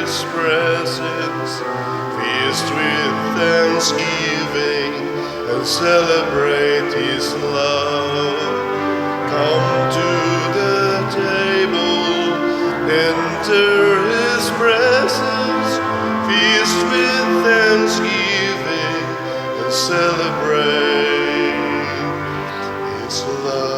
His presence, feast with thanksgiving, and celebrate His love. Come to the table, enter His presence, feast with thanksgiving, and celebrate His love.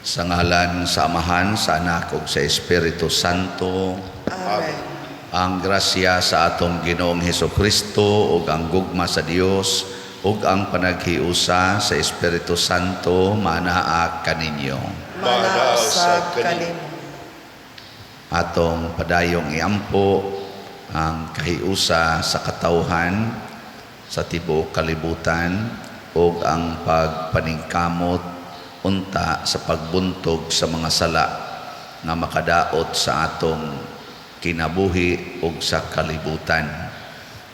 Sa ngalan sa Amahan, sa Anak ug sa Espiritu Santo. Amen. Ang grasya sa atong Ginoong Hesukristo ug ang gugma sa Dios ug ang panaghiusa sa Espiritu Santo manaa kaninyo. Manaa usab kanimo. Atong padayong iampo ang kahiusa sa katawhan sa tibuok kalibutan ug ang pagpaningkamot unta sa pagbuntog sa mga sala nga makadaot sa atong kinabuhi ug sa kalibutan.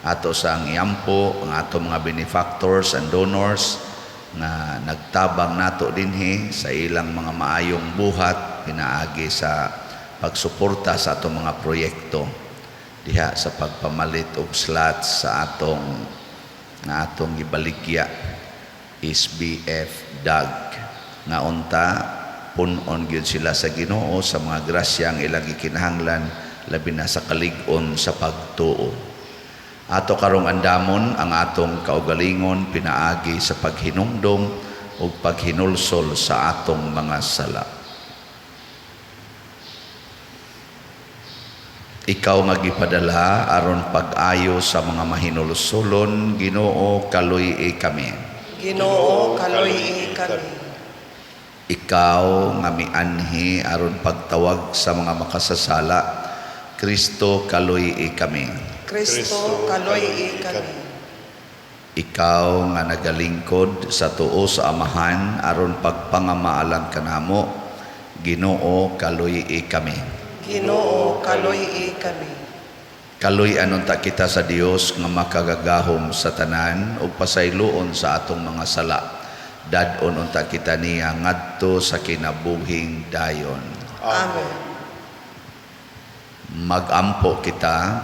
Ato sang iampo ang atong mga benefactors and donors nga nagtabang nato dinhi sa ilang mga maayong buhat pinaagi sa pagsuporta sa atong mga proyekto diha sa pagpamalit og slots sa atong nga atong gibaligya SBF DAG nga unta pun-on gyud sila sa Ginoo sa mga grasya ang ilang gikinahanglan, labi na sa kalig-on sa pagtuo. Ato karong andamon ang atong kaugalingon pinaagi sa paghinumdom ug paghinulsol sa atong mga sala. Ikaw nga gipadala aron pag-ayo sa mga mahinulsolon, Ginoo, kaluy-i kami. Ginoo, kaluy-i kami. Ikaw nga mianhi aron pagtawag sa mga makasasala, Kristo, kaluy-i kami. Kristo, kaluy-i kami. Ikaw nga nagalingkod sa tuo sa Amahan aron pagpangamaalan kanamo, Ginoo, kaluy-i kami. Ginoo, kaluy-i kami. Kaluy-an unta kita sa Dios nga makagagahom sa tanan ug pasayloon sa atong mga sala. Dad-on unta kita niya ngadto sa kinabuhing dayon. Amen. Magampo kita.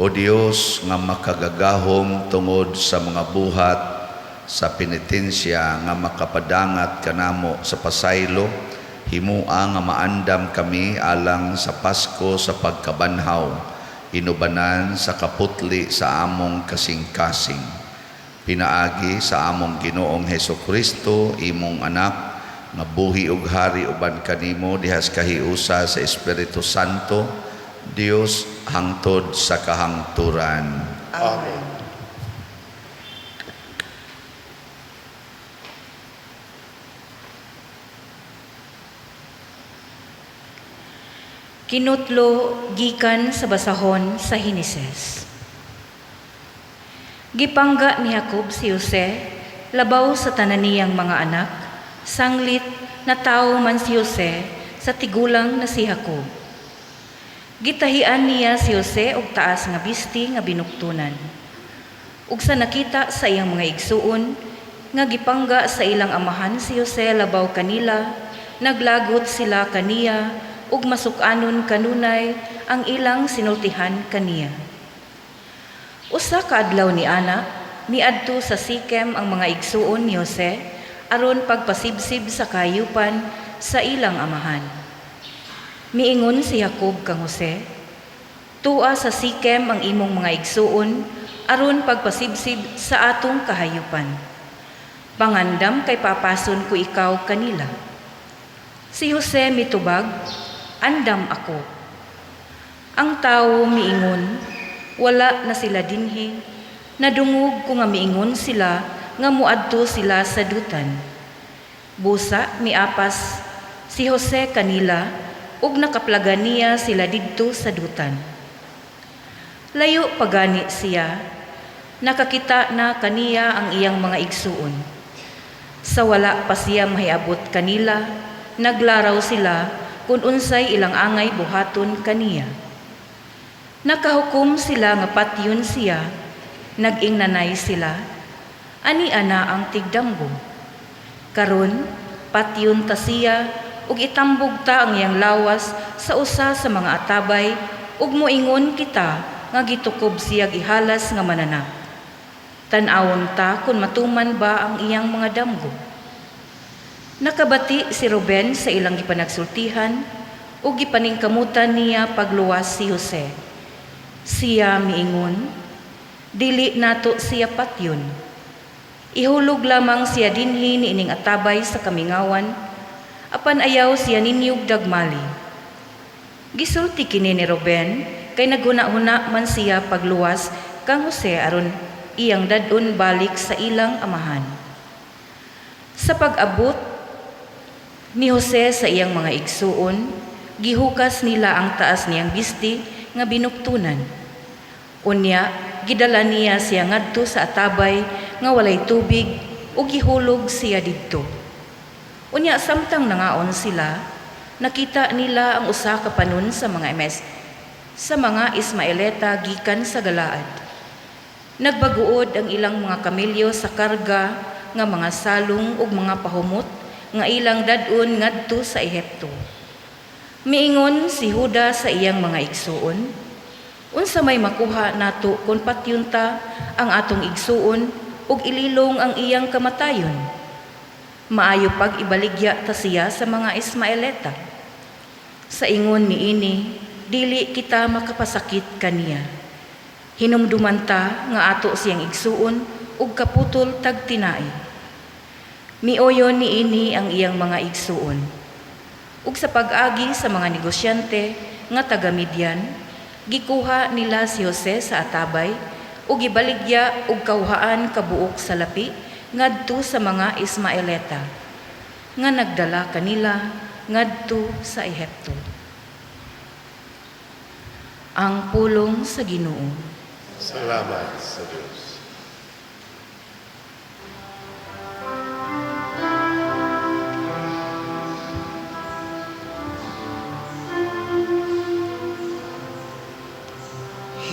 O Dios nga makagagahom tungod sa mga buhat sa penitensya nga makapadangat kanamo sa pasaylo, himua nga maandam kami alang sa Pasko sa pagkabanhaw, inubanan sa kaputli sa among kasing-kasing. Pinaagi sa among Ginoong Hesukristo, imong anak, nga buhi ug hari uban kanimo dihas kahiusa sa Espiritu Santo, Dios hangtod sa kahangturan. Amen. Kinutlo gikan sa basahon sa Henesis. Gipangga ni Jacob si Jose labaw sa tanan niyang mga anak, sanglit na tawo man si Jose sa tigulang na si Jacob. Gitahian niya si Jose og taas nga bisti nga binuktunan. Ug sa nakita sa iyang mga igsuon nga gipangga sa ilang amahan si Jose labaw kanila, naglagot sila kaniya ug masuk-anon kanunay ang ilang sinultihan kaniya. Usa ka adlaw ni ana, miadto sa Sikem ang mga igsuon ni Jose aron pagpasibsib sa kahayupan sa ilang amahan. Miingon si Jacob kang Jose, "Tua sa Sikem ang imong mga igsuon aron pagpasibsib sa atong kahayupan. Pangandam kay papason ko ikaw kanila." Si Jose mitubag, "Andam ako." Ang tawo miingon, "Wala na sila dinhi. Nadungog ko nga miingon sila nga muadto sila sa Dutan." Busa miapas si Jose kanila ug nakaplaga niya sila didto sa Dutan. Layo pagani siya, nakakita na kaniya ang iyang mga igsuon. Sa wala pa siya mahiabot kanila, naglaraw sila kung unsay ilang angay buhaton kaniya. Nakahukom sila nga patyon siya, nag-ingnanay sila, ani ana ang tigdamgo. Karon, patyon ta siya ug itambog ta ang iyang lawas sa usa sa mga atabay ug moingon kita nga gitukob siya gihalas nga mananap. Tan-awon ta kung matuman ba ang iyang mga damgo. Nakabati si Ruben sa ilang gipanagsultihan ug gipaningkamutan niya pagluwas si Jose. Siya miingon, "Dili nato siya patyon. Ihulog lamang siya dinhi niining atabay sa kamingawan, apan ayaw siya ninyog dagmali." Gisulti kini ni Ruben kay naghuna-huna man siya pagluwas kang Jose aron iyang dad-on balik sa ilang amahan. Sa pag-abot ni Jose sa iyang mga igsuon, gihukas nila ang taas niyang bisti nga binuktunan. Unya, gidala niya siya ngadto sa atabay nga walay tubig ug gihulog siya didto. Unya samtang nangaon sila, nakita nila ang usa ka panon sa mga MS sa mga Ismaeleta gikan sa Galaad. Nagbaguod ang ilang mga kamelyo sa karga nga mga salong ug mga pahumot nga ilang dad-on ngadto sa Ehipto. Miingon si Huda sa iyang mga igsuon, "Unsa may makuha nato kung patyon ta ang atong igsuon ug ililong ang iyang kamatayon? Maayo pag ibaligya ta siya sa mga Ismaeleta. Sa ingon niini, dili kita makapasakit kaniya. Hinumduman ta nga ato siyang igsuon ug kaputol tag tinai." Mioyon niini ang iyang mga igsuon. Ug sa pag-agi sa mga negosyante nga taga Midian, gikuha nila si Jose sa atabay ug gibaligya og kawhaan ka buok salapi ngadto sa mga Ismaeleta nga nagdala kanila ngadto sa Ehipto. Ang pulong sa Ginoo. Salamat sa Diyos.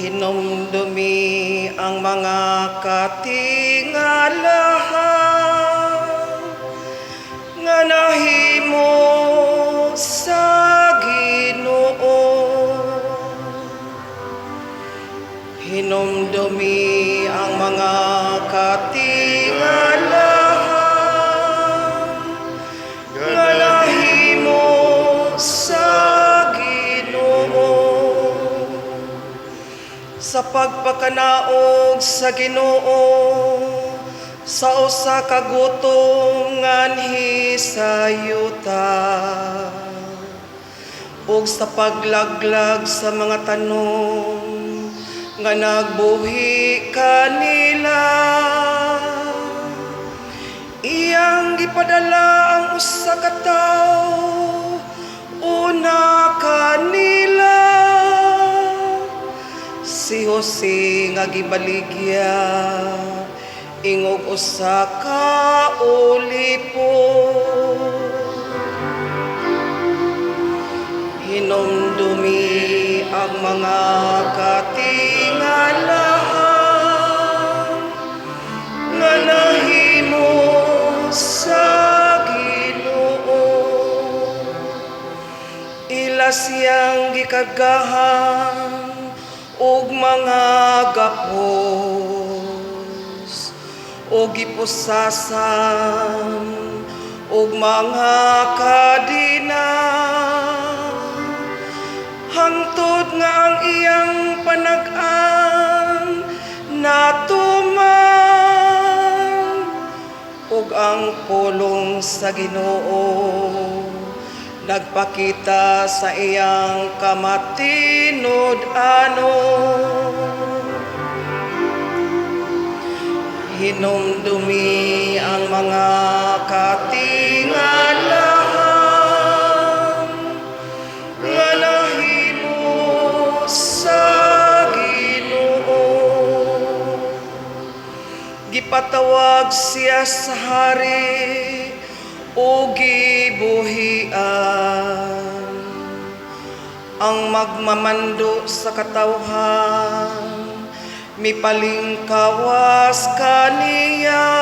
Hinumdumi ang mga katingalahan nga nahimo sa Ginoo. Hinumdumi ang mga katingalahan nga nahimo sa Ginoo. Sa pagpakanaog sa Ginoo sa usa ka gutom nganhi sa yuta ug sa paglaglag sa mga tanom nga nagbuhi kanila, iyang gipadala ang usa ka tawo una kanila, si Jose nga gibaligya ingog usa ka ulipon. Hinumdumi ang mga katingalahan nga nahimo sa Ginoo. Ila siyang gikargahan og mga gapos o gipusasan og mga kadina, hangtod nga ang iyang panag-an natuman ug ang pulong sa Ginoo nagpakita sa iyang kamatinud-anon. Hinumdumi ang mga katingalahan nga nahimo sa Ginoo. Gipatawag siya sa hari ug gibuhian ang magmamando sa katawhan, mipalingkawas kaniya.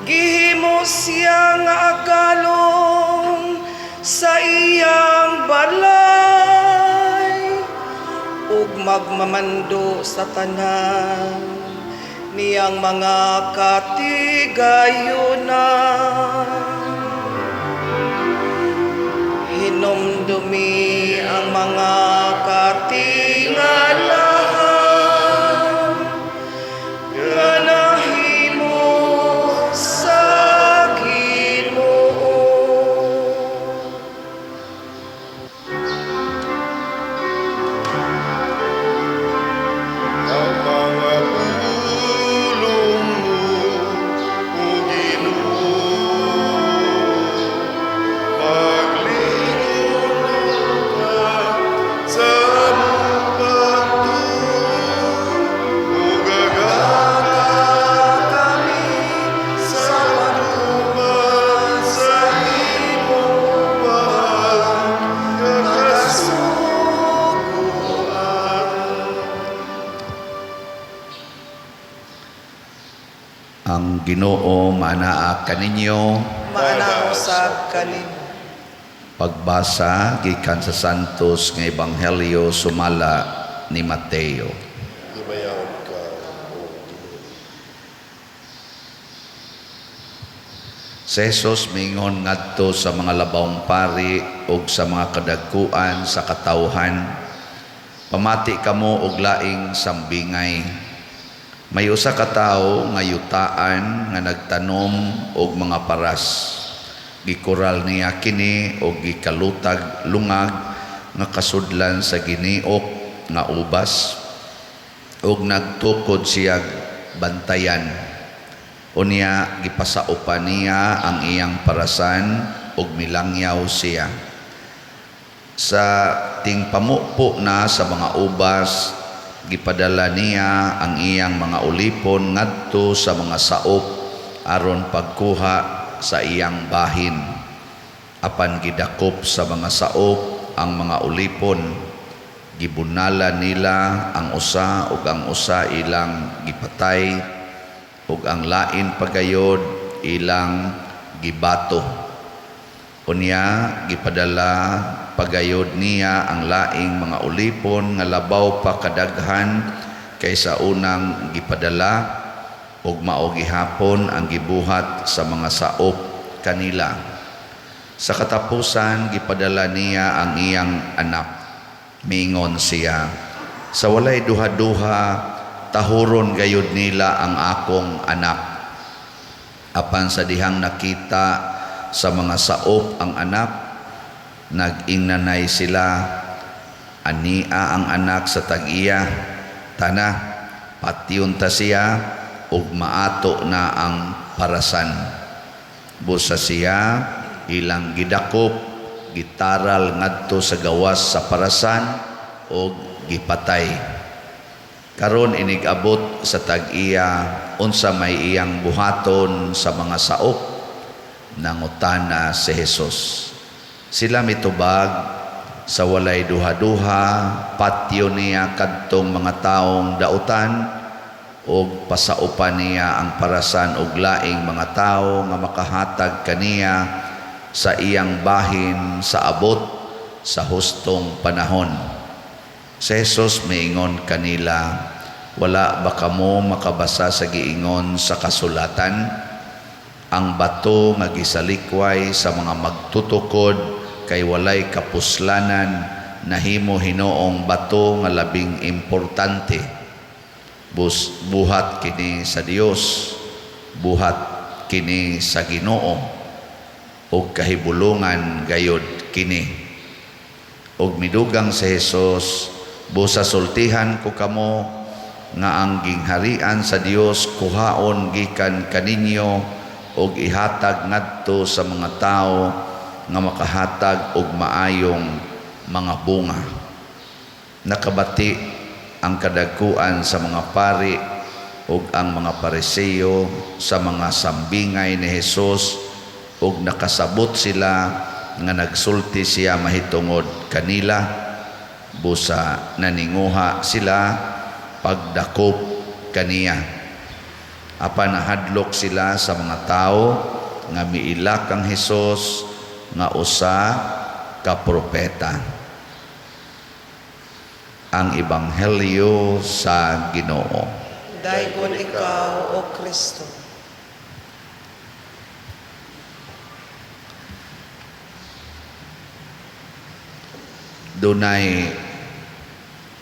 Gihimo siya nga agalong sa iyang balay ug magmamando sa tanan niyang mga katigayunan. Hinumdumi ang mga katingalahan nga nahimo sa Ginoo. Ang mga pulong mo, O Ginoo, paglingon ka sa among pagtuo, ug agaka Kami sa pagtuman sa imong mahal nga kasuguan. Ang Ginoo manaa kaninyo. Maanaa usab kaninyo. Pagbasa gikan sa Santos nga Ebanghelyo sumala ni Mateo. Himayaon ka, O Ginoo. Si Jesus mingon ngadto sa mga labawng pari ug sa mga kadagkuan sa katawhan, "Pamati kamo og laing sambingay. May usa ka tawo nga yutaan nga nagtanom og mga paras. Gikural niya kini og gikalutag lungag nga kasudlan sa giniok nga ubas ug nagtukod siya bantayan. Unya gipasaupan niya ang iyang parasan ug milangyaw siya. Sa tingpamupo na sa mga ubas, gipadala niya ang iyang mga ulipon ngadto sa mga saop aron pagkuha sa iyang bahin. Apan gidakop sa mga saop ang mga ulipon, gibunala nila ang usa ug ang usa ilang gipatay ug ang lain pagayod ilang gibato. Unya gipadala pagayod niya ang laing mga ulipon nga labaw pa kadaghan kaysa unang gipadala, ug mao gihapon ang gibuhat sa mga saop kanila. Sa katapusan gipadala niya ang iyang anak. Miingon siya, sa walay duha-duha tahuron gayud nila ang akong anak. Apan sa dihang nakita sa mga saop ang anak, nag-ingnanay sila, ania ang anak sa tag-iya, tana, patyon ta siya, ug maato na ang parasan. Busa siya, ilang gidakop, gitaral ngadto sa gawas sa parasan, ug gipatay. Karon inig-abot sa tag-iya, unsa may iyang buhaton sa mga saop, nangutana si Jesus. Sila mitubag, sa walay duha-duha, patyo niya kadtong mga taong dautan, ug pasaupan niya ang parasan og laing mga tawo nga makahatag kaniya sa iyang bahin sa abot sa hustong panahon. Si Jesus miingon kanila, wala ba kamo makabasa sa giingon sa kasulatan? Ang bato nga gisalikway sa mga magtutukod kay walay kapuslanan, nahimo hinoong bato nga labing importante. Buhat kini sa Dios, buhat kini sa Ginoo, ug kahibulungan gayod kini. Ug midugang si Jesus, busa sultihan ko kamo nga ang gingharian sa Dios kuhaon gikan kaninyo ug ihatag ngadto sa mga tawo nga makahatag og maayong mga bunga. Nakabati ang kadagkuan sa mga pari ug ang mga Pariseo sa mga sambingay ni Hesus ug nakasabot sila nga nagsulti siya mahitungod kanila, busa naninguha sila pagdakop kaniya. Apan nahadlok sila sa mga tawo nga miilak kang Hesus nga usa ka propeta. Ang Ebanghelyo sa Ginoo. Daygon ikaw, O Kristo. Dunay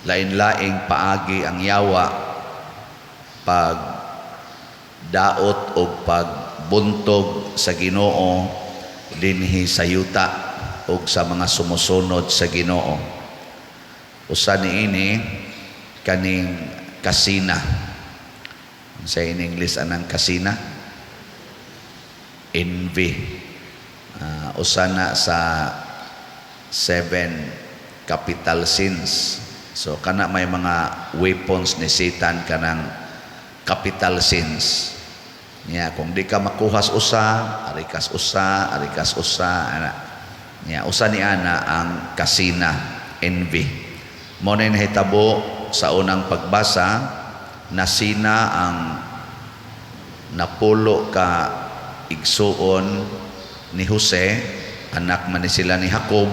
lain-laing paagi ang yawa pag daot o pagbuntog sa Ginoo dinhi sa yuta og sa mga sumusunod sa Ginoo. Usa niini kaning kasina. Sa in English anang kasina? Envy. Usa na sa 7 capital sins. So kana may mga weapons ni Satan kanang capital sins. Niya kung di ka makuhas usa, arikas usa, arikas usa, ana. Niya usa ni ana ang kasina, envy. Mo na nahitabo sa unang pagbasa, nasina ang napulo ka igsuon ni Jose, anak man ni sila ni Jacob.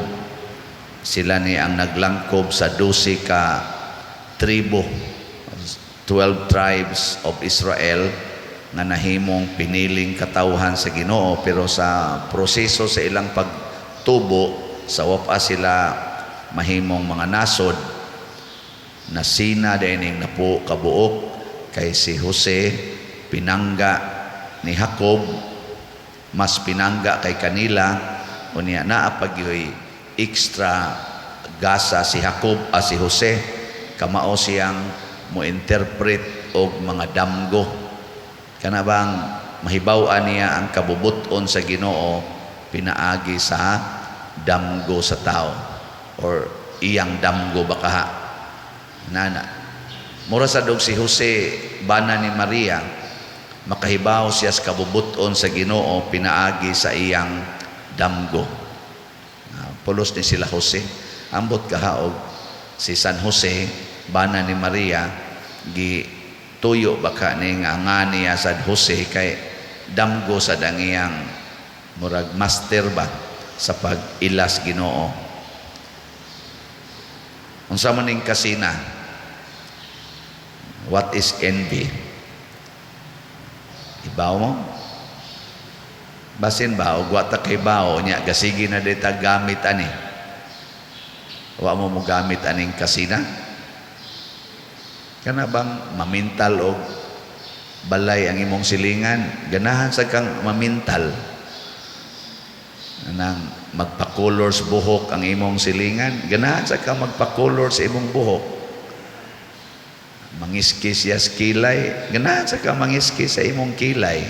Sila ni ang naglangkob sa 12 ka tribo, 12 tribes of Israel nga nahimong piniling katawhan sa Ginoo, pero sa proseso sa ilang pagtubo sa wapa sila mahimong mga nasod. Nasina dining napo kabuok kay si Jose pinangga ni Jacob, mas pinangga kay kanila, unya naa pagyoy extra gasa si Jacob a si Jose, kamao siyang mo-interpret og mga damgo. Kana bang mahibaw-an niya ang kabubut-on sa Ginoo pinaagi sa damgo sa tao or iyang damgo baka nana. Mura sa dog si Jose bana ni Maria, makahibaw siya sa kabubut-on sa Ginoo pinaagi sa iyang damgo. Pulos ni sila Jose. Ambot kahaog si San Jose bana ni Maria, gi tuyo baka ni nga nga niya sa Jose kay damgo sa dangiyang murag master ba sa pag-ilas Ginoo. Unsa man ning kasina? What is envy? Ibaw mo? Basin ba og wa ta kay bao nya gasigi na dita gamit ani. Wa mo mo gamit aning kasina? Kana bang mamintal og balay ang imong silingan? Ganahan sa kang mamintal. Anang magpa-color sa buhok ang imong silingan, ganahan sa kang magpa-color sa imong buhok. Mangiski siya sa kilay, ganahan sa kang mangiski sa imong kilay.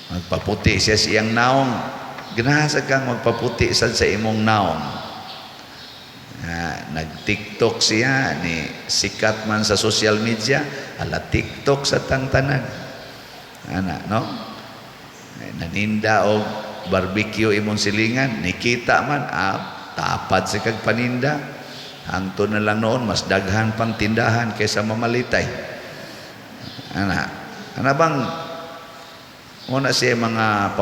Magpaputi siya sa iyang naong, ganahan sa kang magpaputi sad sa imong naong. Nag-TikTok siya, ni sikat man sa social media, ala TikTok sa tangtanan. Ana, no? Naninda og barbecue imong silingan, nikita man, tapad sa kag paninda. Hangtod na lang noon, mas daghan pang tindahan kaysa mamalitay. Ana, ana bang muna siya mga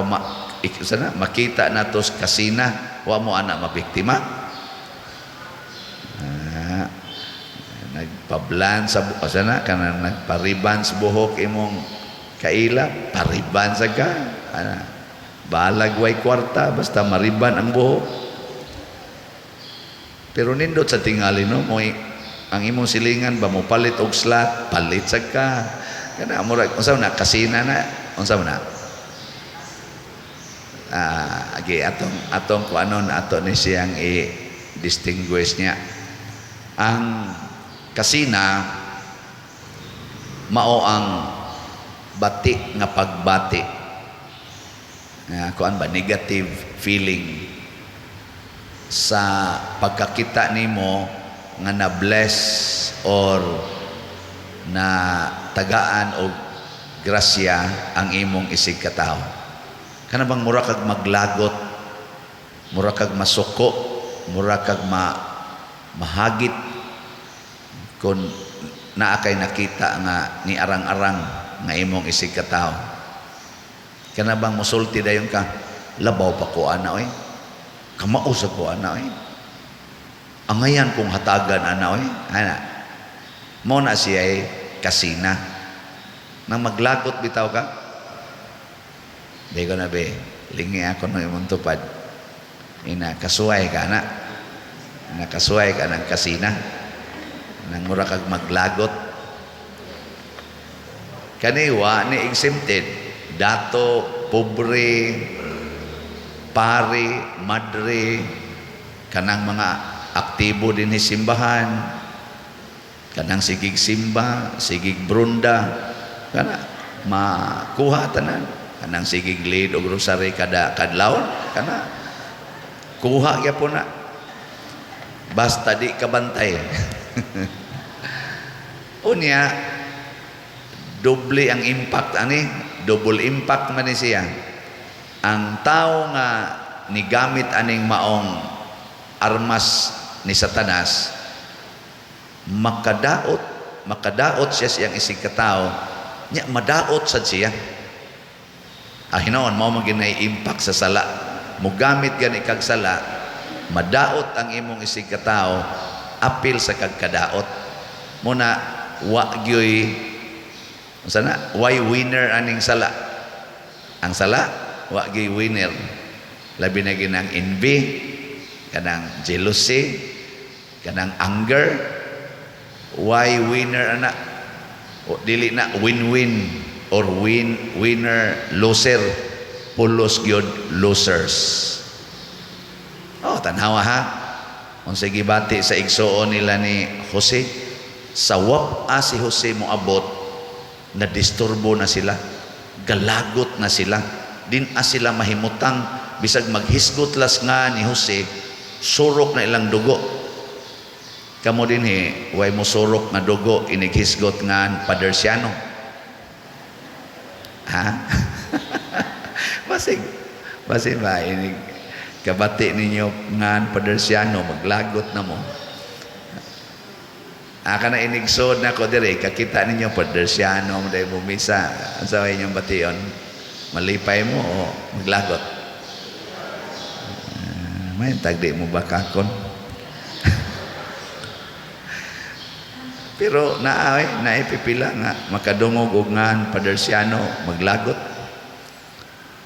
sana, makita na to sa kasina, wa mo ana mabiktima. Nagpablan sa sana kana nagpariban sa buhok imong kaila, pariban sa ka. Ana, balag way kwarta basta mariban ang buhok. Pero nindot sa tingali no, moy ang imong silingan ba mo palit og slat, palit sa ka. Kana murag unsa na kasina na, unsa man na? Agi atong kuanon ato ni siyang i-distinguish niya. Ang kasina mao ang bati nga pagbati. Nga kuan ba negative feeling sa pagkakita nimo nga na-bless or na tagaan og grasya ang imong isig katawo. Kana bang mura kag maglagot, mura kag masuko, mura kag mahagit kung naa kay nakita nga ni arang-arang. nga imong isig katawo. Kana bang musulti dayon ka, "Labaw pa ko ana oy. Kamao sa ko ana oy. Angayan kong hatagan ana oy." Ana. Mao na siya ay kasina. Nang maglagot bitaw ka, di ko na be, lingi ako ng imong tupad. Ina, kasuway ka na. Nakasuway ka ng kasina. Nang mura kag maglagot. Kani wa ni exempted. Dato, pobre, pari, madre, kanang mga aktibo din ni simbahan, kanang sigig simba, sigig brunda, kana makuha tanan. Kanang sigig lead og rosary kada kadlawon, kana kuha gyapon na. Basta di ka bantay. Unya, doble ang impact ani, double impact man ni siya. Ang tao nga nigamit aning maong armas ni Satanas, makadaot, makadaot siya siyang isig katao, nya madaot sad siya. Ah, hinoon, mao man ginay impact sa sala. Mugamit gani kag sala, madaot ang imong isig katao, apil sa kagkadaot. Muna wa gyoy unsa na, why winner aning sala. Ang sala wa gyoy winner. Labi na ginang envy, kanang jealousy, kanang anger, why winner ana? O, dili na win-win or win winner loser, pulos gyud losers. Oh, tanhawa ha. Unsay gibati sa igsuon nila ni Jose, sa wap-a si Jose moabot, na disturbo na sila, galagot na sila, din a sila mahimutang, bisag maghisgot las nga ni Jose, surok na ilang dugo. Kamo din he, way mo surok nga dugo inighisgot nga Padersiano. Ha? Basig, basig ba inig kabati ninyo ngan Padersiano, maglagot na mo. Aka na inigsod na ko dire, kakita ninyo Padersiano mo dahil mumisa. Ang sa inyong bation, malipay mo o maglagot? May tagdi mo bakakon. Pero naay, naipipila nga makadungog og ngan Padersiano maglagot.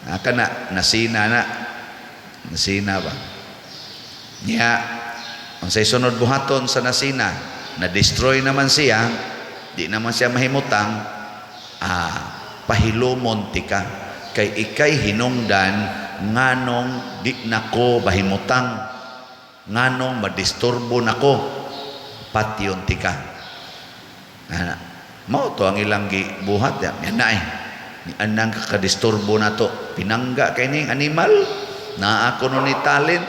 Aka na nasina na. Nasina ba? Nya unsay sunod buhaton sa nasina? Na-destroy naman siya, di naman siya mahimutang, pahilumon tika kay ikay hinungdan nganong di nako bahimutang, nganong madisturbo nako, patyon tika. Ana, mao to ang ilang gibuhat ya. Yan na eh. Ni anang kakadisturbo na to. Pinangga kay ning animal, naa ko no ni talent,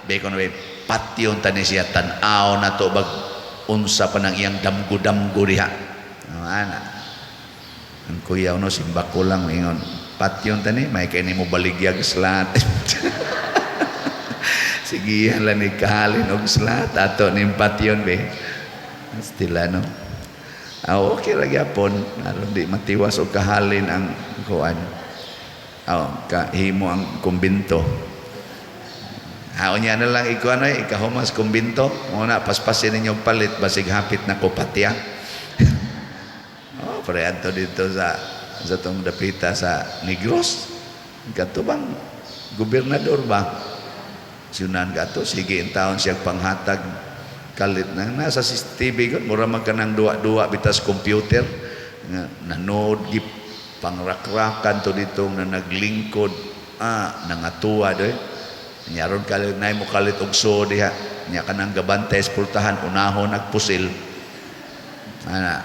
be ko no be, patyon ta ni siya, tan-aw na to bag unsa pa nang iyang damgo-damgo diha. Oh, ana. Ang kuya no simba ko lang ingon, patyon ta ni may kay nimo baligyag slat. Sige lang ni kahalin og slat ato ning patyon be. Stila no. Ah, okay ra gyapon aron di matiwas og kahalin ang kuan. Ah, kahimo ang kumbinto. Ha, unya na lang ikuan ay ikahumas kumbinto. Muna paspasin ninyo palit basig hapit na ko patya. Oh, pre adto dito sa tong dapita sa Negros. Kato bang gobernador ba? Siunan kato sige in taon siya panghatag kalit na nasa CCTV ko mura man kanang duwa-duwa bitas computer nga nanood gi pangrakrakan to dito nga naglingkod, nangatuwa doy. Nyaron kalit nay mo kalit og so diha nya kanang gabantay sa pultahan unahon nagpusil ana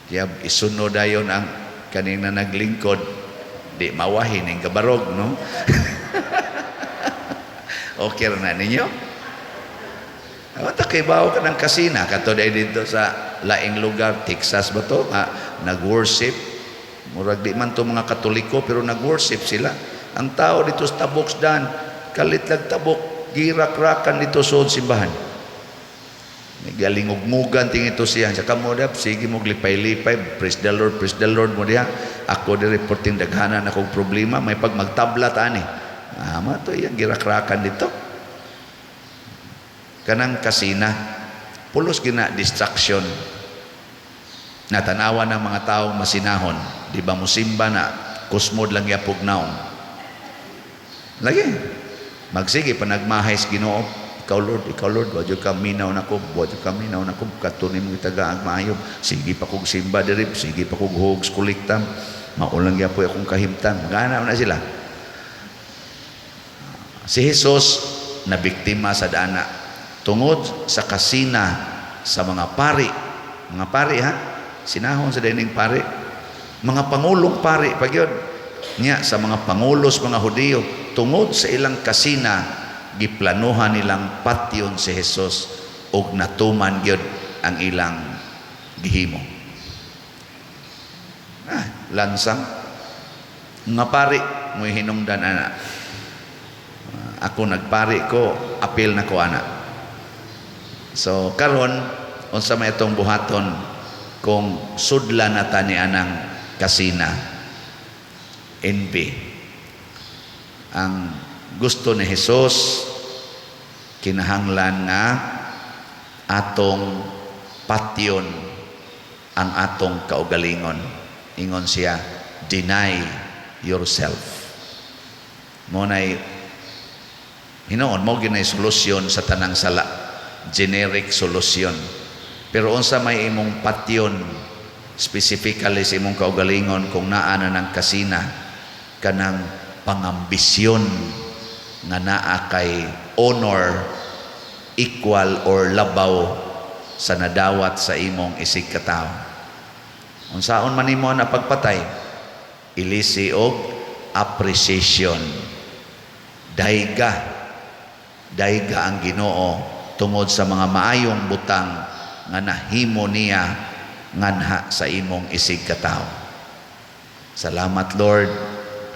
kaya isunod dayon ang kanina naglingkod di mawahin ning kabarog no. Okay ra na ninyo. Wata kay bawo ka ng kasina kato dai dito sa laing lugar, Texas ba to nga nag-worship, murag di man to mga Katoliko pero nag-worship sila. Ang tao dito sa tabok dan kalit lag tabok girak-rakan dito sa simbahan. Galingugmugan tingito siya. Sa kamo da, sige mo lipay-lipay, praise the Lord mo diha. Ako di reporting daghanan akong problema, may pag magtabla ta ani. Ah, to iyang girakrakan dito. Kanang kasina, pulos gina distraction. Natanawa ng mga taong masinahon, di ba musimba na, kusmod lang yapog naong. Lagi, magsige pa nagmahay sa Ginoo, ikaw Lord, ikaw Lord, wa jud ka minaw nako, wa jud ka minaw nako, kadto nimo gitagaan maayo. Sige pa kog simba diri, sige pa kog hugs kolekta, maulang gyapoy akong kahimtang. Gana na sila. Si Jesus na biktima sa dana tungod sa kasina sa mga pari. Mga pari ha, sinahon sa dining pari. Mga pangulong pari pa gyud. Nya sa mga pangulos mga Hudiyo, tungod sa ilang kasina, giplanuhan nilang patyon si Jesus ug natuman gyud ang ilang gihimo. Ah, lansang nga pari mo'y hinungdan ana. Ako nagpari ko, apil na ko ana. So karon, unsa may itong buhaton kung sudla na ta ni anang kasina, envy? Ang gusto ni Jesus, kinahanglan nga atong patyon ang atong kaugalingon. Ingon siya, "Deny yourself." Mo nay hinuon mo ginay solusyon sa tanang sala, generic solution. Pero unsa may imong patyon specifically sa imong kaugalingon kung naa na ng kasina, kanang pangambisyon nga naa kay honor equal or labaw sa nadawat sa imong isig katawo? Unsaon man nimo na pagpatay? Ilisi og appreciation. Dayga, dayga ang Ginoo tungod sa mga maayong butang nga nahimo niya nganha sa imong isig katawo. Salamat, Lord,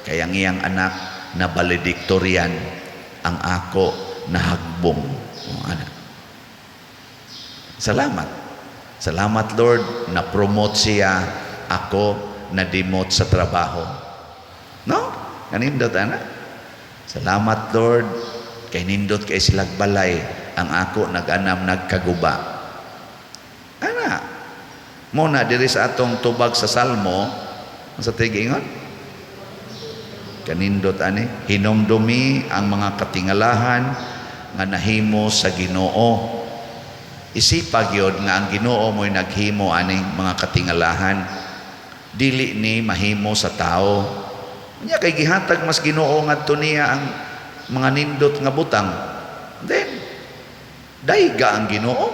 kay ang iyang anak na valedictorian, ang ako nahagbong. O, ana. Salamat. Salamat, Lord, na promote siya, ako na demote sa trabaho. No? Kanindot ana. Salamat, Lord, kay nindot kay silag balay, ang ako nag-anam nagkaguba. Ana. Mo na diri sa atong tubag sa Salmo, sa tigingon, kanindot ani, hinumdumi ang mga katingalahan nga nahimo sa Ginoo. Isipa gyud nga ang Ginoo mo'y naghimo aning mga katingalahan. Dili ni mahimo sa tao. Nya kay gihatag mas Ginoo ngadto niya ang mga nindot nga butang. Then dayga ang Ginoo.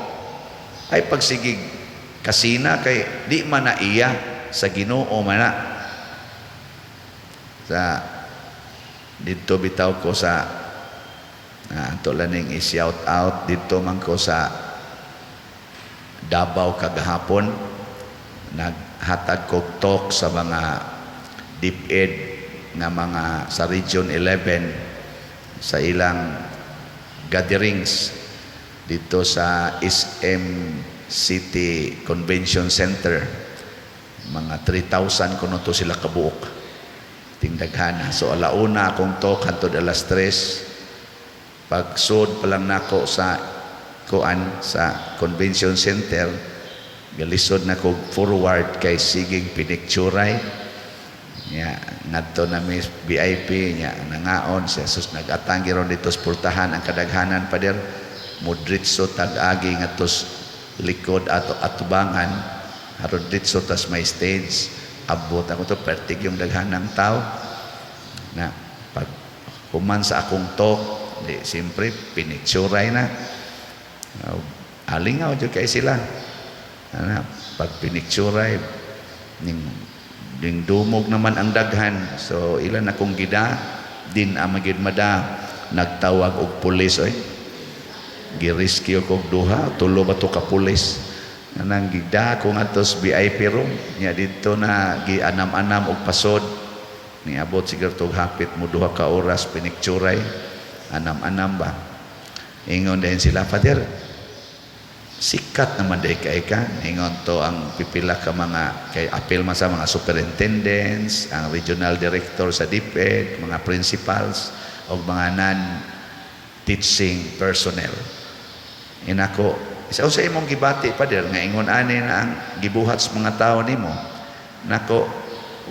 Ay pagsigig kasina kay di man na iya, sa Ginoo man na. Sa didto bitaw ko sa ato laning i-shout out, didto man ko sa Davao kagahapon, naghatag kog talk sa mga DepEd nga mga sa Region 11 sa ilang gatherings dito sa SM City Convention Center. Mga 3,000 kuno to sila kabuok, tingdaghana. So alauna akong talk hantod alas 3. Pagsud pa lang nako sa kuan, sa convention center, galisod na ko forward kay siging pinicturay. Nya ngadto na mi VIP, nya nangaon si Jesus, nag-atang ron dito sa pultahan ang kadaghanan, pader mudritso tag-agi ngadto likod ato atubangan aron ditso tas may stage. Abot ako to, pertig yung daghanang tao na. Pag human sa akong talk di siyempre pinicturay na. Alingaw jud kay sila ana. Pag pinicturay ning ning dumog naman ang daghan, so ilan akong gida din ang magid mada, nagtawag og pulis oy. Gi-rescue kog duha, tulo ba to ka pulis. Anang gida ko ngadto sa VIP room nya, didto na gianam-anam og pasod. Niabot siguro tog hapit mo 2 ka oras pinicturay, anam-anam ba. Ingon din sila, "Father, Sikat naman day kay ka. Ingon to ang pipila ka mga, kay apil man sa mga superintendents, ang regional director sa DepEd, mga principals o mga non-teaching personnel. Inako, isa sa imong gibati, Pader, nga ingon ani na ang gibuhat sa mga tao nimo. Nako,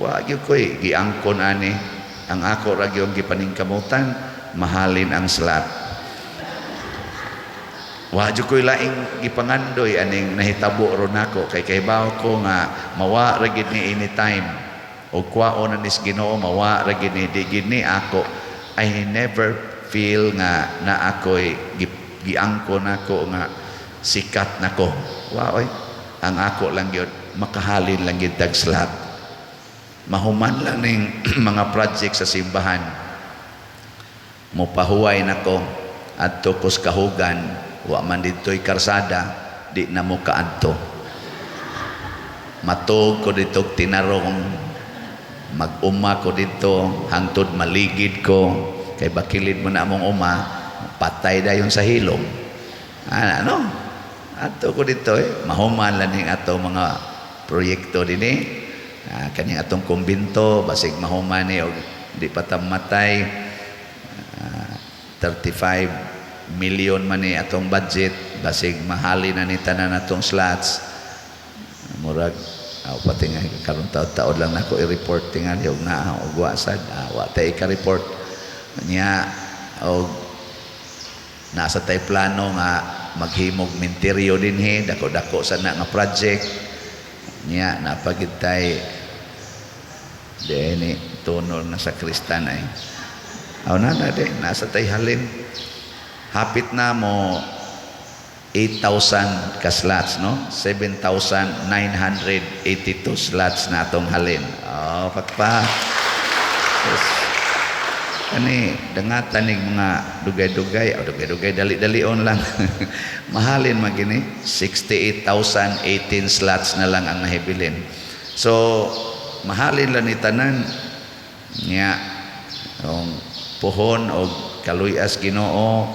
wa gyud ko'y giangkon ani. Ang ako ra gyud gipaningkamutan, mahalin ang slot. Wa jud ko'y laing gipangandoy aning nahitabo ron nako, kay kahibaw ko nga mawa ra gid ni anytime. Og kwaon na nis Ginoo, mawa ra gid ni, di gid ni ako. I never feel nga na ako'y giangkon nako nga sikat nako. Wa oy. Ang ako lang gyud, makahalin lang gyud tag slot. Mahuman lang ning mga project sa simbahan. Mopahuway nako adto kos kahugan, wa man didto'y karsada, di na mo kaadto. Matug ko dito tinarong, mag-uma ko dito hangtod maligid ko, kay bakilid mo na among uma, patay dayon sa hilom. Ah, ano? Adto ko dito eh. Mahuman lang ning ato mga proyekto dinhi. Ah, kaning atong kumbinto, basig mahuman ni og di pa ta matay. Ah, 35 million man ni atong budget, basig mahali na ni tanan atong slots. Murag aw pati nga karon taod-taod lang nako i-report tingali og naa og wa sad, wa tay ka-report niya. Og nasa tay plano nga maghimog menteryo dinhi, dako-dako sa na nga project niya. Napagid tay ni tunol na sa kristan ay aw na na de nasa tay halin, hapit na mo 8,000 ka slots, no? 7,982 slots na atong halin. Oh, pakpa. Yes. Kani dangatan ning mga dugay-dugay, o dugay-dugay, dali-dalion lang. Mahalin man gini, 68,018 slots na lang ang nahibilin. So, mahalin lang ni tanan nya ang puhon og kaluyas Ginoo,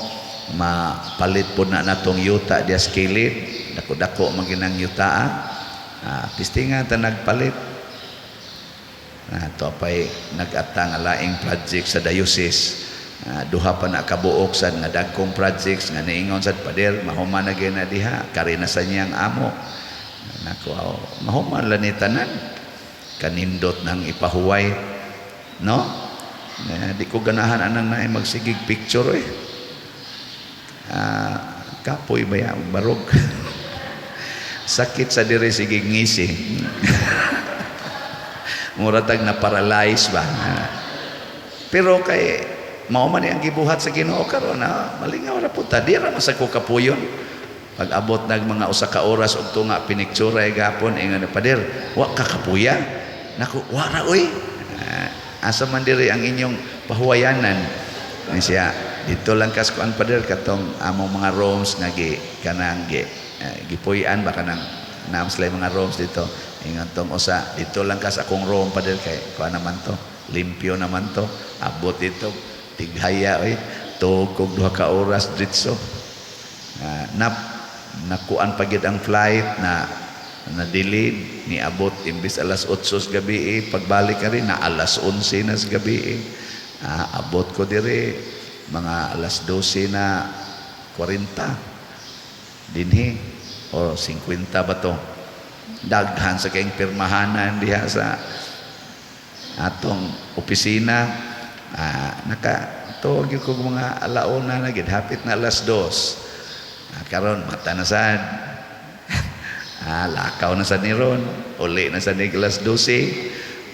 mapalit po na natong yuta dias kilid, dako-dako man ginang yuta. Ah, pistingan ta nagpalit na to pay nag-ata nga laing project sa diocese. Ah, duha pa na kabuok sad nga dagkong projects nga niingon sad, "Pader, mahuman na gyud na diha, kari na sa niyang amo." Nako, aw, mahuman lang ni tanan, kanindot nang ipahuway, no? Eh, di ko ganahan anang naay magsigig picture eh. Ah, kapoy ba ya barog, sakit sa dire, sige ngisi, mura tag na paralyze ba. Pero kay mao man ang gibuhat sa Ginoo karon na malingaw ra pud ta, di ra man sa ko kapuyon. Pag abot nag mga 1 ka oras og tunga, piniktsura gapon, ingon, "Pader, wa ka kapuya?" Nako, wa ra oy. Ah, asa man diri ang inyong pahuwayanan? Ni siya, dito lang kas kuan, Pader, katong among mga rooms nga gi kanang gi gipuy-an ba, kanang naam sila mga rooms dito. Ingon tong usa, "Dito lang kas akong room, Pader, kay kuan naman to, limpyo naman to." Abot dito, tighaya oy, tuog kog 2 ka oras dritso. Ah, na nakuan pa gyud ang flight na na delayed, niabot imbis alas 8 sa gabi eh, pagbalik ka rin na alas 11 na sa gabi eh. Ah, abot ko dire mga alas 12 na 40 dinhi o 50 ba to. Daghan sa kayong pirmahanan diha sa atong opisina. Ah, naka tuog gyud kog mga alauna na gid, hapit na alas 2. Ah, karon mata na sad. Ah, lakaw na sa niron, uli na sa nig alas 12.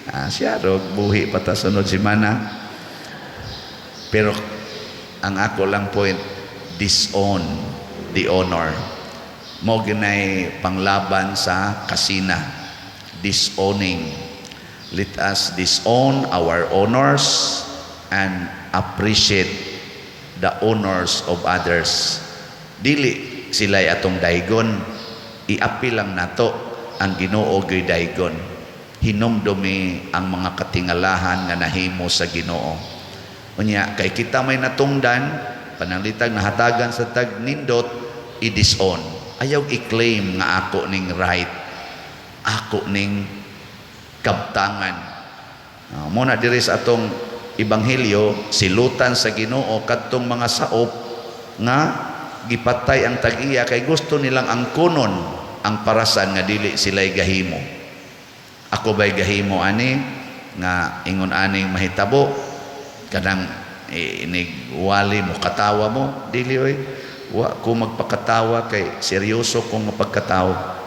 Ah, siya rog buhi pa ta sunod semana. Pero ang ako lang point, disown the honor. Mo ginay panglaban sa kasina. Disowning. Let us disown our honors and appreciate the honors of others. Dili sila atong daygon, iapil lang nato ang Ginoo gyud daygon. Hinumdumi ang mga katingalahan nga nahimo sa Ginoo. Unya kay kita may natungdan, pananglitag nahatagan sa tag nindot, i-disown. Ayaw i-claim nga ako ning right, ako ning kabtangan. Muna diri sa atong ebanghelyo, silutan sa Ginoo kadtong mga saop nga gipatay ang tag-iya kay gusto nilang angkonon ang parasan nga dili sila'y gahimo. Ako ba'y gahimo ani nga ingon aning mahitabo, kanang inig wali mo katawa mo? Dili oy, wa ko magpakatawa kay seryoso kong mapagkatawa.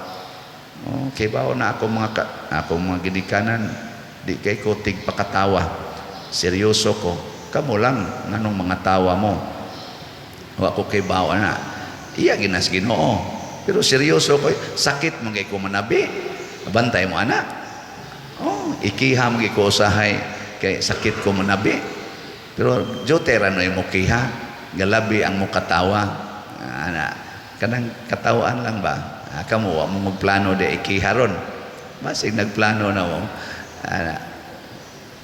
Oh, kay bao na ako mga ka, ako mga gidikanan, di kay ko tigpakatawa. Seryoso ko. Kamo lang nganong mga tawa mo. Wa ko kay bao na. Iya ginas Ginoo. Pero seryoso ko, sakit man kay ko manabi. Bantay mo ana. Oh, ikiha mo ko usahay kay sakit ko manabi. Pero jote ra no mo kiha, galabi ang mo katawa. Ana, kanang katawaan lang ba? Ah, kamo wa mo magplano de ikiha ron. Basig nagplano na mo. Ana.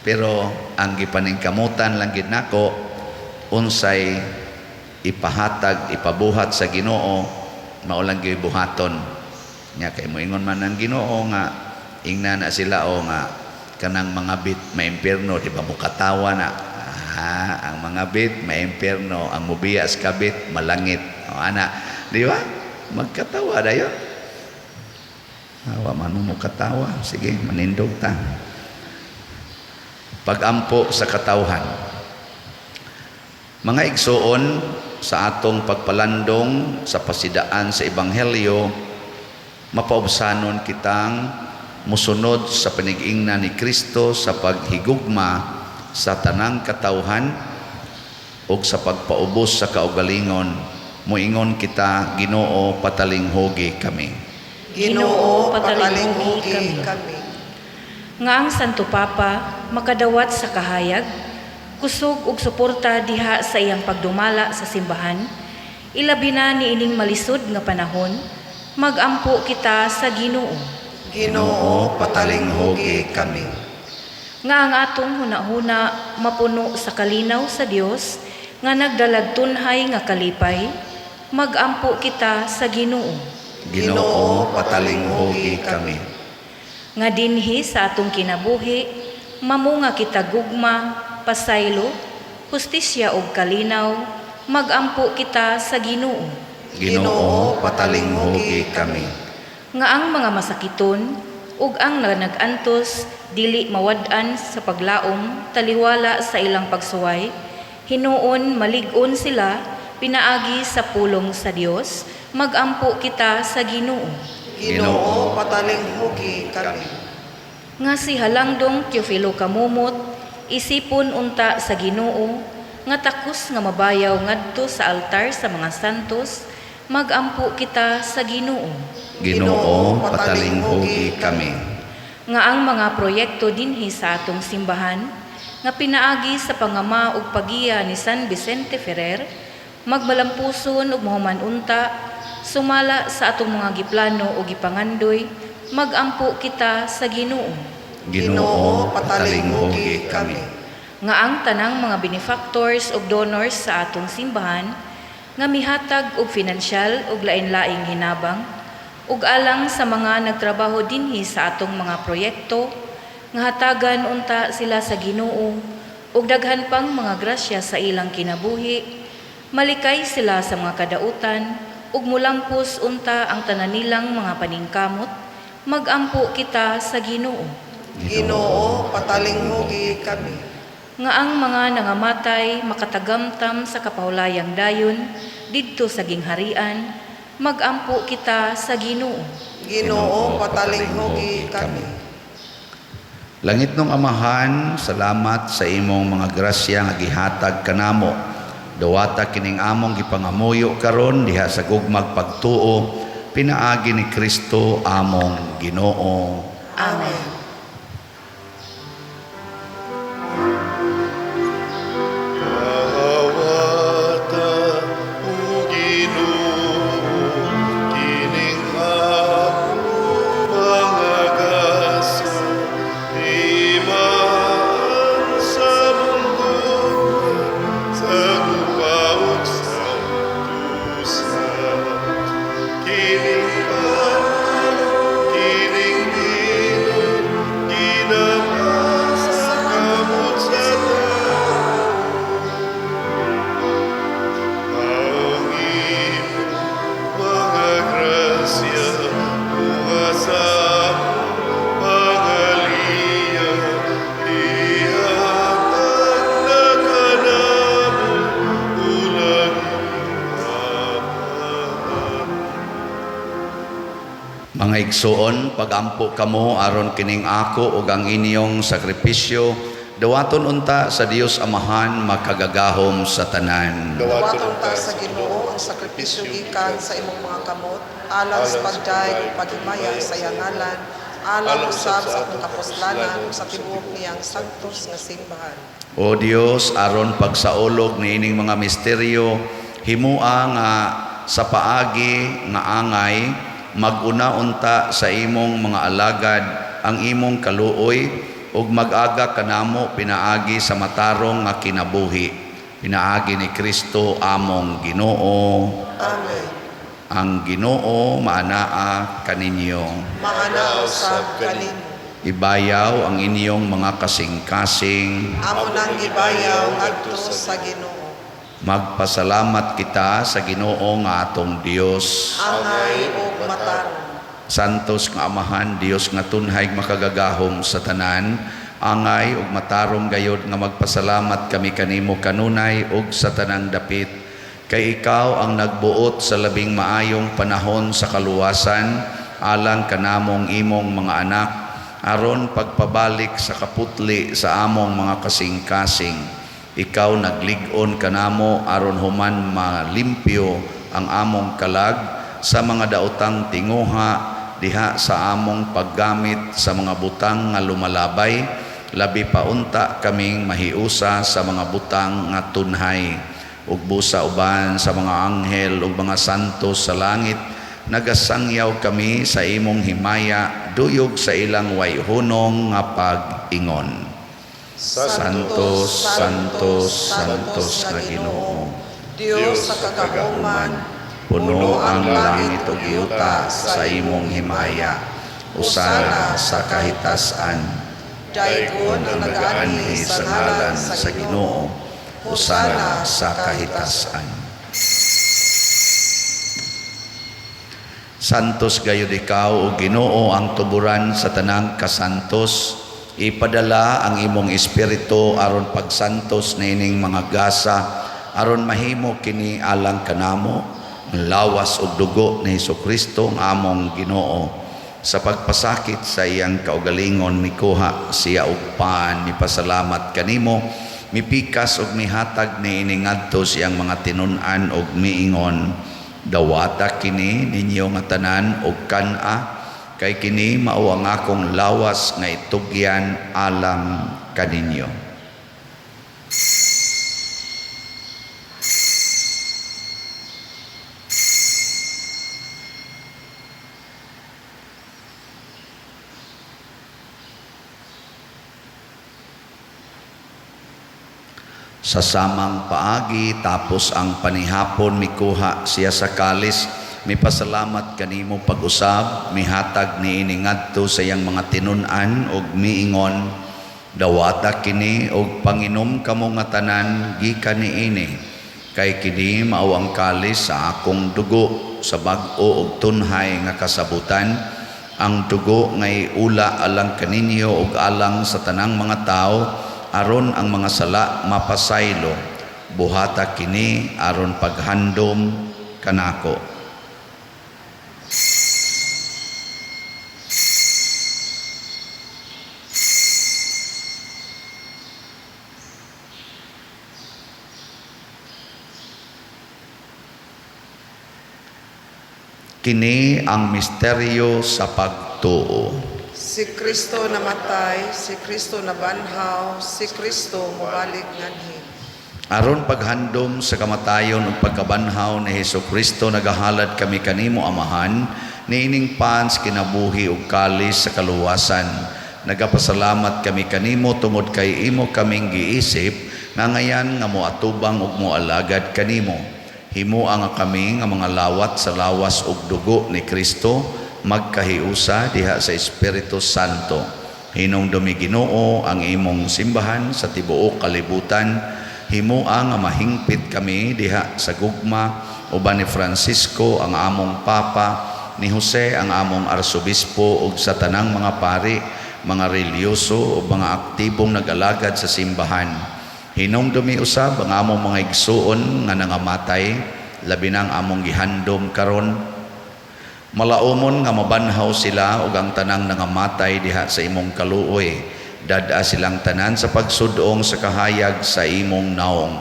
Pero ang gipaningkamutan lang gid nako, unsay ipahatag, ipabuhat sa Ginoo, mao lang gyud buhaton. Nya kay moingon man ang Ginoo nga ingna na sila o nga kanang mga bit may impierno, di ba mukatawa na? Ah, ang mga bit may impierno, ang mubiya sa kabit malangit. O ana, di ba? Magkatawa dayon. Awa man mo mukatawa. Sige, manindog ta. Pagampo sa katawhan. Mga igsuon, sa atong pagpalandong sa pasidaan sa ebanghelyo, mapaubsanon kitang musunod sa panigingna ni Kristo sa paghigugma sa tanang katawhan ug sa pagpaubos sa kaugalingon. Muingon kita, Ginoo, patalinghugi kami. Ginoo, patalinghugi kami. Nga ang Santo Papa makadawat sa kahayag, kusog ug suporta diha sa iyang pagdumala sa simbahan, ilabi na niining malisod nga panahon, magampo kita sa Ginoo. Ginoo, patalinghugi kami. Nga ang atong hunahuna mapuno sa kalinaw sa Dios nga nagdalag tunhay nga kalipay, magampo kita sa Ginoo. Ginoo, patalinghugi kami. Nga dinhi sa atong kinabuhi mamunga kita gugma, pasaylo, hustisya ug kalinaw, magampo kita sa Ginoo. Ginoo, patalinghugi kami. Nga ang mga masakiton ug ang nag-antos dili mawad-an sa paglaom taliwala sa ilang pagsuway, hinuon malig-on sila pinaagi sa pulong sa Dios, magampo kita sa Ginoo. Ginoo, patalinghugi kami. Nga si Halangdong Teofilo Camomot isipon unta sa Ginoo nga takos nga mabayaw ngadto sa altar sa mga santos, magampo kita sa Ginoo. Ginoo, patalinghugi kami. Nga ang mga proyekto dinhi sa atong simbahan nga pinaagi sa pangama ug pagiya ni San Vicente Ferrer magmalampuson ug mahuman unta sumala sa atong mga giplano ug gipangandoy, magampo kita sa Ginoo. Ginoo, patalinghugi kami. Nga ang tanang mga benefactors ug donors sa atong simbahan nga mihatag og finansyal ug lain-laing hinabang ug alang sa mga nagtrabaho dinhi sa atong mga proyekto, nga hatagan unta sila sa Ginoo ug daghan pang mga grasya sa ilang kinabuhi, malikay sila sa mga kadautan ug mulampos unta ang tanan nilang mga paningkamot, magampo kita sa Ginoo. Ginoo, patalinghugi kami. Nga ang mga nangamatay makatagamtam sa kapahulayang dayon didto sa gingharian, magampo kita sa Ginoo. Ginoo, patalinghugi kami. Langitnong Amahan, salamat sa imong mga grasya nga gihatag kanamo. Dawata kining among gipangamuyo karon diha sa gugmag pagtuo pinaagi ni Kristo among Ginoo. Amen. Kahawata, O Ginoo, kining akong mga gaso, imaan sa mundo, sa gupaog sa tusa. Kini Mga igsoon, pagampo kamo aron kining ako ug ang inyong sakripisyo dawaton unta sa Dios Amahan makagagahom sa tanan. Dawaton ta sa Ginoo ang sakripisyo gikan sa imong mga kamot alang sa pagdayeg ug paghimaya sa iyang ngalan, alang usab sa atong kapuslanan ug sa tibuok niyang santos nga simbahan. O Dios, aron pagsaulog niining mga misteryo, himua nga sa paagi nga angay maguna unta sa imong mga alagad ang imong kaluoy ug mag-aga kanamo pinaagi sa matarong nga kinabuhi, pinaagi ni Kristo among Ginoo. Amen. Ang Ginoo maanaa kaninyo. Maana usab kanimo. Ibayaw ang inyong mga kasing-kasing. Amo nang gibayaw ngadto sa Ginoo. Magpasalamat kita sa Ginoo nga atong Dios. Angay ug matarong. Santos nga Amahan, Dios nga tunhay makagagahom sa tanan, angay ug matarong gayod nga magpasalamat kami kanimo kanunay ug sa tanang dapit, kay ikaw ang nagbuot sa labing maayong panahon sa kaluwasan alang kanamong imong mga anak, aron pagpabalik sa kaputli sa among mga kasing-kasing. Ikaw naglig-on kanamo aron human malimpyo ang among kalag sa mga daotang tinguha diha sa among paggamit sa mga butang nga lumalabay, labi pa unta kaming mahiusa sa mga butang nga tunhay. Ug busa uban sa mga anghel ug mga santos sa langit, nagasangyaw kami sa imong himaya duyog sa ilang wayhunong nga pag-ingon. Santos, Santos, Santos nga Ginoo, Dios sa kagahuman, puno ang langit ug yuta sa imong himaya. Usana sa kahitasan. Daygon ang nagaanhi sa ngalan sa Ginoo. Usana sa kahitasan. Santos gayud ikaw, o Ginoo, ang tuburan sa tanang kasantos. Ipadala ang imong espiritu aron pagsantos niining mga gasa, aron mahimo kini alang kanamo ang lawas ug dugo ni Hesukristo ang among Ginoo. Sa pagpasakit sa iyang kaugalingon, mikuha siya og pan, mipasalamat kanimo, mipikas ug mihatag niini ngadto sa iyang mga tinun-an ug miingon: "Dawata kini ninyo nga tanan og kan-a, kay kini mao ang akong lawas nga itugyan alang kaninyo." Sa samang paagi, tapos ang panihapon, mikuha siya sa kalis, mipasalamat kanimo pag-usab, mihatag niini ngadto sa iyang mga tinun-an ug miingon: "Dawata kini og panginom kamo nga tanan gikan niini, kay kini mao ang kalis sa akong dugo sa bag-o ug tunhay nga kasabutan, ang dugo nga iula alang kaninyo ug alang sa tanang mga tawo aron ang mga sala mapasaylo. Buhata kini aron paghandom kanako." Kini ang misteryo sa pagtuo. Si Kristo namatay, si Kristo nabanhaw, si Kristo mobalik nganhi. Aron paghandom sa kamatayon ug pagkabanhaw ni Hesukristo, nagahalad kami kanimo, Amahan, niining pan sa kinabuhi ug kalis sa kaluwasan. Nagapasalamat kami kanimo tungod kay imo kaming giisip nga ngayan nga moatubang ug moalagad kanimo. Himoa nga kami nga mga lawat sa lawas ug dugo ni Kristo magkahiusa diha sa Espiritu Santo. Hinumdumi, Ginoo, ang imong simbahan sa tibuok kalibutan. Himoa nga mahingpit kami diha sa gugma uban ni Francisco ang among Papa, ni Jose ang among Arsobispo ug sa tanang mga pari, mga relihiyoso ug mga aktibong nag-alagad sa simbahan. Hinumdumi usab ang among mga igsuon nga nangamatay, labi na ang among gihandom karon. Malaumon nga mabanhaw sila ug ang tanang nangamatay diha sa imong kaluoy. Dad-a silang tanan sa pagsudong sa kahayag sa imong naong.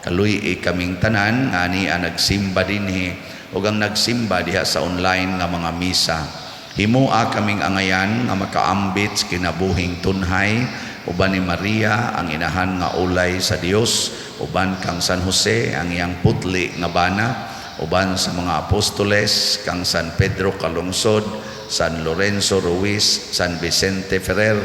Kaluy-i kaming tanan nga ania nagsimba dinhi ug ang nagsimba diha sa online nga mga misa. Himoa kaming angayan nga makaambit sa kinabuhing tunhay uban ni Maria, ang inahan nga ulay sa Dios, uban kang San Jose, ang iyang putli nga bana, uban sa mga apostoles, kang San Pedro Calungsod, San Lorenzo Ruiz, San Vicente Ferrer,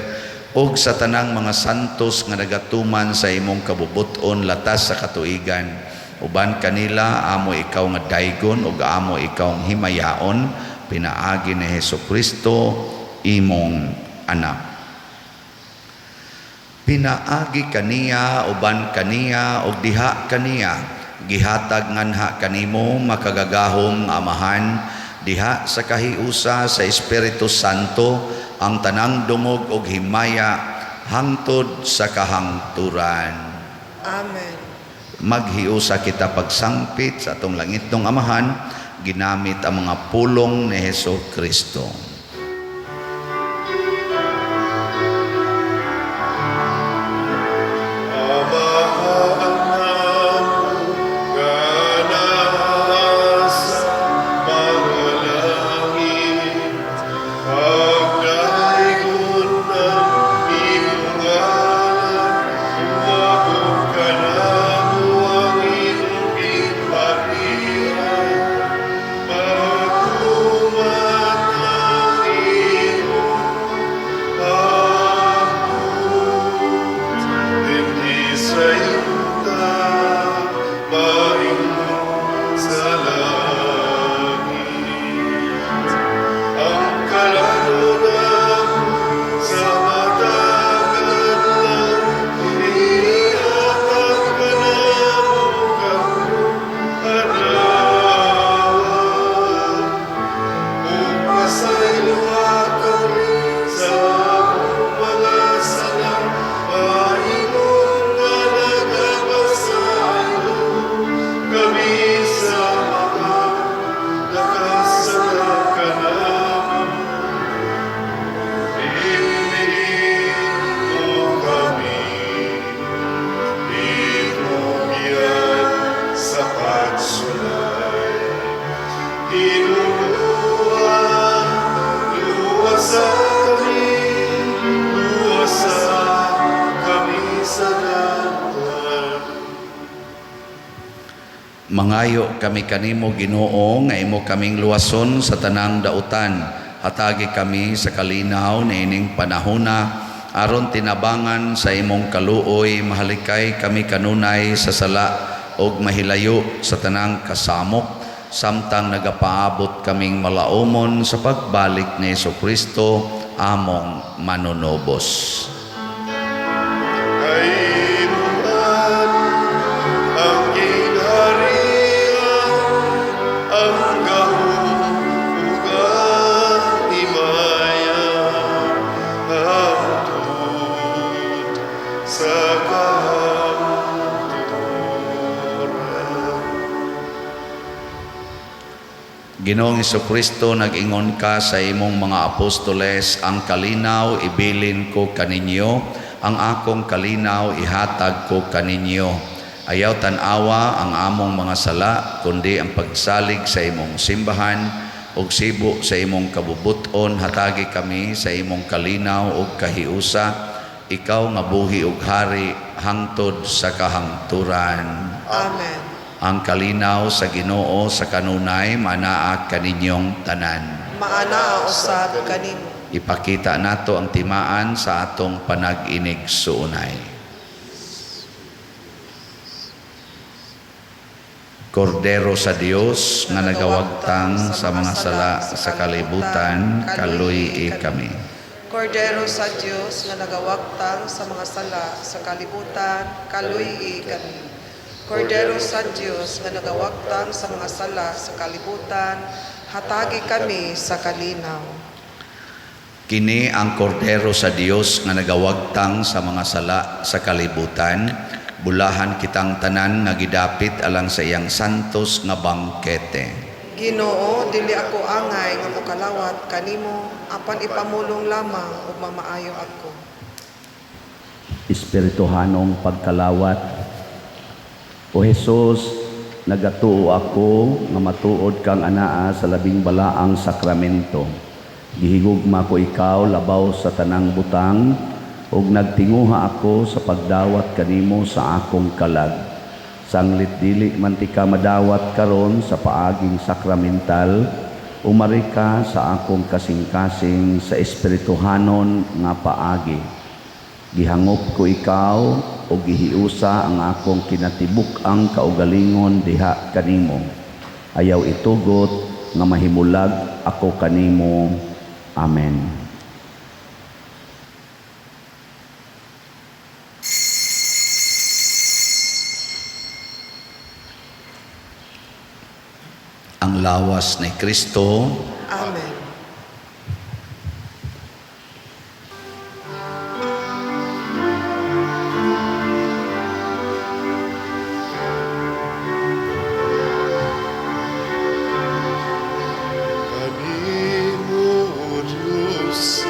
ug sa tanang mga santos nga nagatuman sa imong kabubut-on latas sa katuigan. Uban kanila amo ikaw nga daygon ug amo ikaw himayaon pinaagi ni Hesus Kristo, imong anak. Pinaagi kaniya, uban kaniya, ug diha kaniya, gihatag nganha kanimo, makagagahom nga Amahan, diha sa kahiusa sa Espiritu Santo, ang tanang dungog ug himaya hangtod sa kahangturan. Amen. Maghiusa kita pagsangpit sa atong langitnong Amahan ginamit ang mga pulong ni Hesus Kristo. Amahan namo nga naa sa mga langit, pagdaygon ang imong ngalan, moabot kanamo ang imong gingharian, matuman ang imong pagbuot dinhi sa yuta, maingon sa langit. Ang kalan-on namo sa matag adlaw, ihatag kanamo karong adlaw. Ug pasayloa kami sa among mga sala, maingon nga nagapasaylo kami sa mga nakasala kanamo. Dili mo kami itugyan sa pagsulay. Ginoo, luwasa kami, luwasa kami sa dautan. Mangayo kami kanimo, Ginoo, nga imo kaming luwason sa tanang dautan. Hatagi kami sa kalinaw niining panahona aron tinabangan sa imong kaluoy mahalikay kami kanunay sa sala ug mahilayo sa tanang kasamok samtang nagapaabot kaming malaumon sa pagbalik ni Kristo, among manunubos. Kay imo man ang gingharian, ang gahom ug ang himaya, hangtod sa kahangturan. Ginoong Kristo, nag-ingon ka sa imong mga apostoles, "Ang kalinaw ibilin ko kaninyo, ang akong kalinaw ihatag ko kaninyo." Ayaw tan-awa ang among mga sala, kundi ang pagsalig sa imong simbahan, ug sibo sa imong kabubuton, hatagi kami sa imong kalinaw ug kahiusa, ikaw nga buhi ug hari hangtod sa kahangturan. Amen. Ang kalinaw sa Ginoo sa kanunay manaa kaninyong tanan. Maanaa usab kanimo. Ipakita nato ang timaan sa atong panag-inigsuonay. Kordero sa Dios nga nagawagtang sa mga sala sa kalibutan, kaluy-i kami. Kordero sa Dios nga nagawagtang sa mga sala sa kalibutan, kaluy-i kami. Kordero sa Dios nga nagawagtang sa mga sala sa kalibutan, hatagi kami sa kalinaw. Kini ang kordero sa Dios nga nagawagtang sa mga sala sa kalibutan. Bulahan kitang tanan nga gidapit alang sa iyang santos nga bangkete. Ginoo, dili ako angay nga mokalawat kanimo, apan ipamulong lamang ug mamaayo ako. Espirituhanong pagkalawat. O Hesus, nagatuo ako nga matuod kang anaa sa labing balaang sakramento. Gihigugma ko ikaw labaw sa tanang butang ug nagtinguha ako sa pagdawat kanimo sa akong kalag. Sanglit dili man tika madawat karon sa paaging sakramental, umari ka sa akong kasing-kasing sa espirituhanon nga paagi. Gihangop ko ikaw o gihiusa ang akong kinatibuk-ang kaugalingon diha kanimo. Ayaw itugot nga mahimulag ako kanimo. Amen. Ang lawas ni Kristo. Amen. Kanimo, O Diyos,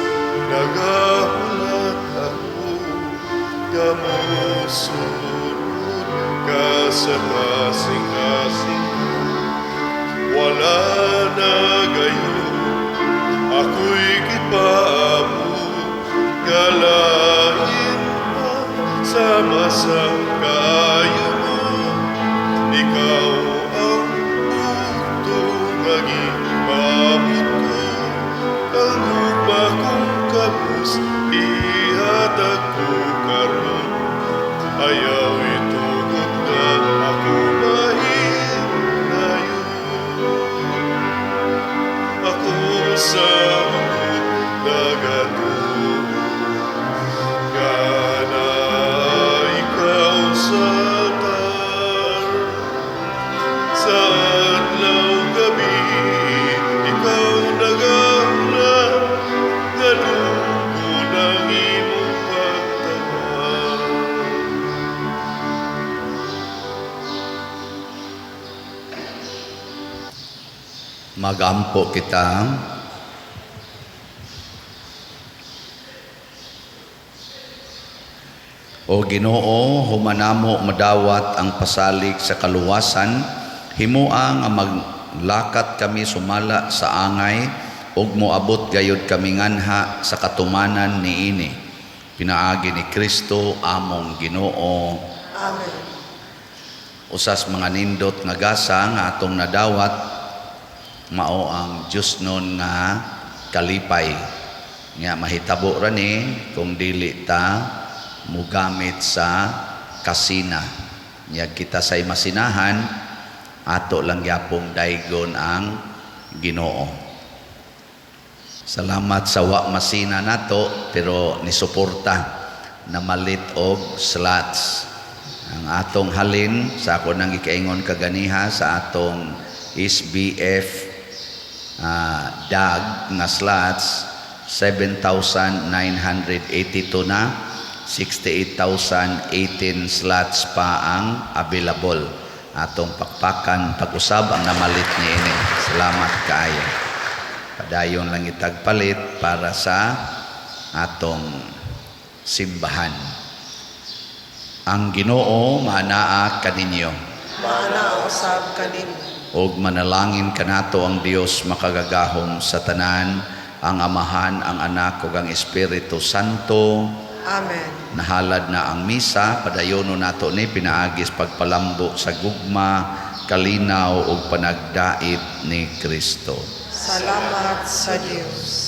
nagahulat ako, nga mosunod ka sa kasing-kasing ko. Wala na gayon, ako'y gipaamo, nga lain pa sama sa kaayo mo. Ikaw ang bugto nga gipaabot ko, ang gugma kong kabus, ihatag ko karon. Ayaw itugot nga ako mahinayon. Ako sa muot nagatuo, nga naa ikaw sa altar. Sa adlaw gabi, ikaw nagahulat, nga dunggon ang imong pagtawag. Magampo kita. O Ginoo, humanamo madawat ang pasalig sa kaluwasan, himua nga maglakat kami sumala sa angay ug moabot gayud kami nganha sa katumanan niini. Pinaagi ni Kristo among Ginoo. Amen. Usas mga nindot nga gasa nga atong nadawat, mao ang Diyos nun nga kalipay. Nga mahitabo ra ni kung dili ta mugamit sa kasina. Nya kita say masinahan, ato lang gyapong daygon ang Ginoo. Salamat sa wa masina nato pero nisuporta na malit og slots. Ang atong halin sa ako nang gikaingon kaganiha sa atong SBF DAG nga slots 7,982 na, 68,018 slots pa ang available. Atong pakpakan pag-usab ang namalit niini. Salamat kaayo. Padayon lang itagpalit para sa atong simbahan. Ang Ginoo maanaa kaninyo. Maanaa usab kanimo. Og manalangin kanato ang Dios makagagahom sa tanan, ang Amahan, ang Anak ug ang Espiritu Santo. Amen. Nahalad na ang misa, padayono nato ni pinaagis pagpalambo sa gugma, kalinaw ug panagdait ni Kristo. Salamat sa Dios.